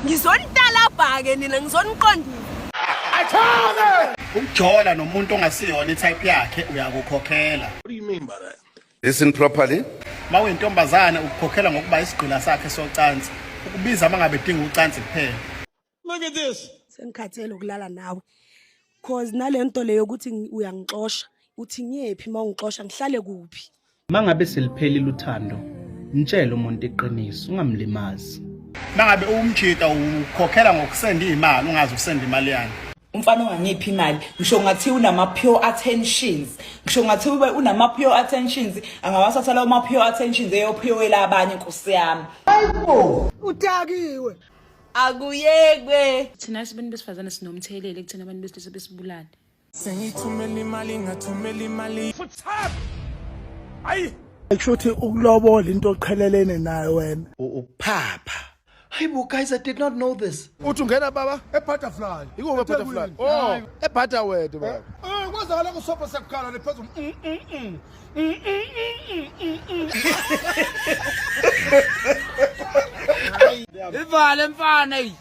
Ngizonitalabha-ke nina ngizoniqondisa. Ukujola nomuntu ongasiyona itype yakhe uyakukhokhela. Listen properly. Uma uyintombazane ukukhokhela ngokuba isigqila sakhe socansi. Ukubiza uma ngabe edinga ucansi kuphela. Sengikhathele ukulala nawe. Cause nalento leyo ukuthi uyangixosha, uthi ngiyephi uma ungixosha ngihlale kuphi? Mangabe seliphelile uthando, mtshele umuntu iqiniso, ungamlimazi. Uma ngabe umjita ukukhokhela ngokusenda imali ungazi ukusenda imali yani. Umfana ongangiphi imali ngisho ngathiwa unama-pure attentions, ngisho ngathiwa ube unama-pure attentions, angawathatha lawo ma-pure attentions eyophiyowela abanye, nkosi yami. Udakiwe. Akuyekwe. Thina sibantu besifazane sinomthelela ekutheni abantu besilisa besibulale. Sengithumela imali ngathumela imali. Kusho ukuthi ukulobola into oqhelelene nayo wena. Ukuphapha. Hayibo guys, I did not know this. Uthi ungena baba eButterfly. Ikuwe eButterfly. Oh, eButterworth baba. Eh, kwazakala kusofa sekukhala lephezulu. Mm mm mm. Mm mm mm mm mm. Ivale mfana eyi.